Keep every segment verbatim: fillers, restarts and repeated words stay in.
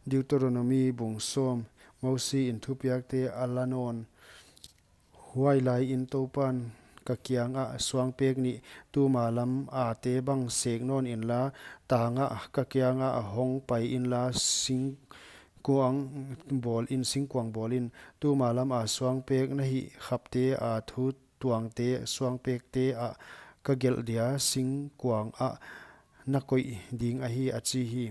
Deuteronomi bung sawm. Mosi in thupiakte a la nawn. Huai lai in Toupan ka kiangah suangpek nih, tuma lam a te bang sek nawn inla, tangah ka kiangah hong pai inla, singkuang bawl in, singkuang bawl in, tuma lam a suangpek na hih khapte a thu tuangte, suangpekte ah ka gelh dia, singkuang ah na koih ding ahi, a chi hi.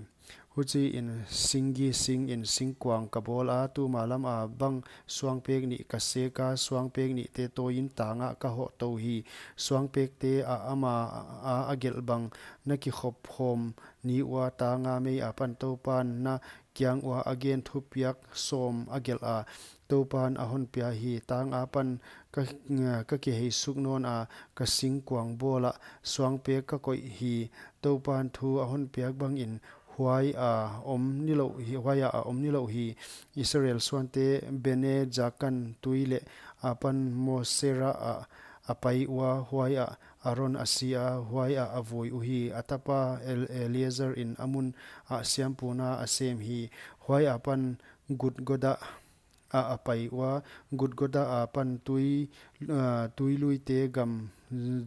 Huchiin singgi sing in singkuang ka bawl a, tuma lam a bang suangpek nih ka sek a, suangpek nihte tawi in tangah ka hoh tou hi. Suangpekte ah ama a, a gelh bang na kikhop khawm ni ua, tanga mei apan Toupan na kiang ua a gen thupiak sawm a gelh a, Toupan a hon pia hi. Tang apan ka, ka kiheisuk nawn a, ka singkuang bawl ah suangpek ka koih hi. Toupan thu a hon piak bangin huai a om nilouh hi, huai ah a om nilouh hi. Israel suante Bene Jaakan tui leh apan Mosera ah a pai ua, huai ah Aron a si a, huai ah a vui uhi. A tapa El-, Eleazar in a mun ah siampuna a sem hi. Huai apan Gudgoda ah a pai ua, Gudgoda apan tui, ah, tuiluite gam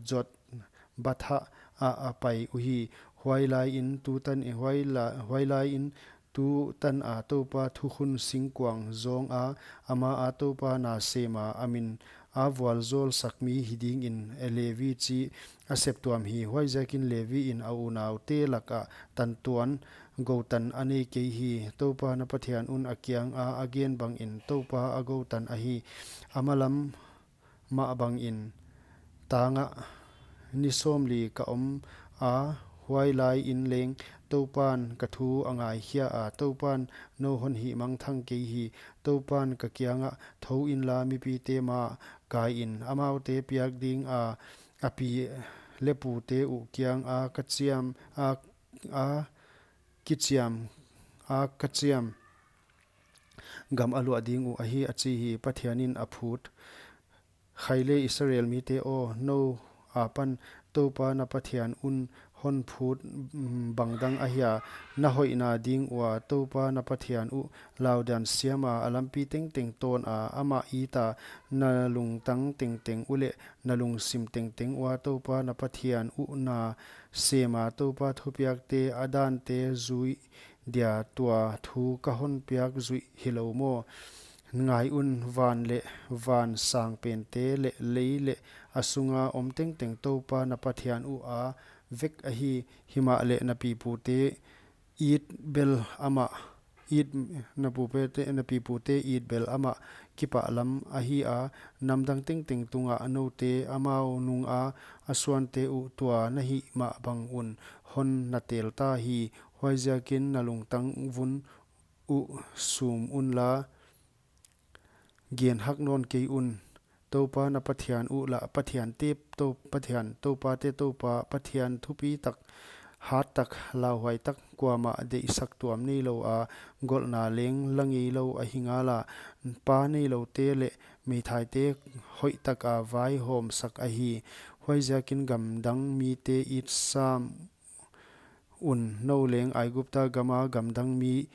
Jotbatha ah a pai uhi. Huai lai in tutan, huai la-, huai lai in tutan a Toupa thukhun singkuang zawng a, ama a Toupa na sem a, a min a vualzawl sak mi hi dingin Levi chi a septuam hi. Huaiziakin Levi in a unaute lakah tantuan goutan a nei kei hi. Toupa na Pathian un a kiang a a gen bangin Toupa a goutan ahi. A malam mah bangin tangah ni sawmli ka om a, huai lai in leng Toupan ka thu a ngaikhia a, Toupan nou hon hihmangthang kei hi. Toupan ka kiangah, thou inla mipite ma ah kai in, amaute piak ding a, a pi leh pute uh kiang a ka chiam, a, a kichiam, a ka chiam gam a luah ding uh ahi, a chi hi. Pathian in a phut, Khaile Israel mite aw, nou apan Toupa na Pathian un hon phut, mm, bangdang ahia na hoihna ding ua, Toupa na Pathian uh laudan siam a, a lampi tengteng tawn a, amah it a, na lungtang tengteng uh leh na lungsim tengteng ua Toupa na Pathian uh na sem a, Toupa thupiakte a dante zui dia tua thu ka hon piak zuih hilou maw? Ngai un, van leh van sangpente leh lei leh a sunga om tengteng Toupa na Pathian uh a vek ahi. Himahleh na pipute it bel amah, it, na pupute, na pipute it bel amah kipahlam ahi a, namdang tengteng tungah noute amau nung a a suante uh tua na hih mah bang un hon na tel ta hi. Huaiziakin na lungtang vun uh sum unla, gen hak nawn kei un. Toupa na Pathian uh lah Pathian te, Tou-, Pathian, Toupate Toupa, Pathian thupi tak, hat tak, lauhuai tak, kuamah deihsak tuam neilou a, golhna leng la ngeilou ahi ngala, pa neiloute leh meithaite hoihtak a vaihawmsak ahi. Huaiziakin gamdang mite it sam un, nou leng Aigupta gama gamdang mi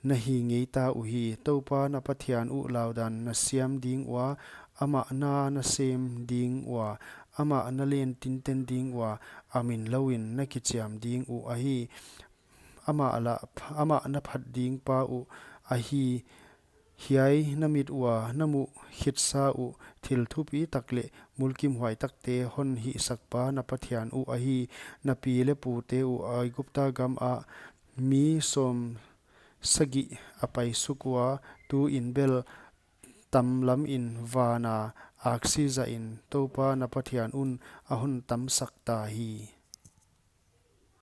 na hi ngei ta uhi. Toupa na Pathian uh laudan na siam ding ua, amah na na sem ding ua, amah na len tinten ding ua, a min louin na kichiam ding uh ahi. Amah lah, amah na phat ding pa uh ahi. Hiai na mit ua na muh khitsa uh thil thupi tak leh mulkimhuai takte hon hihsakpa na Pathian uh ahi. Na pi leh pute uh Aigupta gam ah mi sawm sagih a paisuk ua, tuin bel tamlam in van a aksi zahin Toupa na Pathian un a hon tamsak ta hi.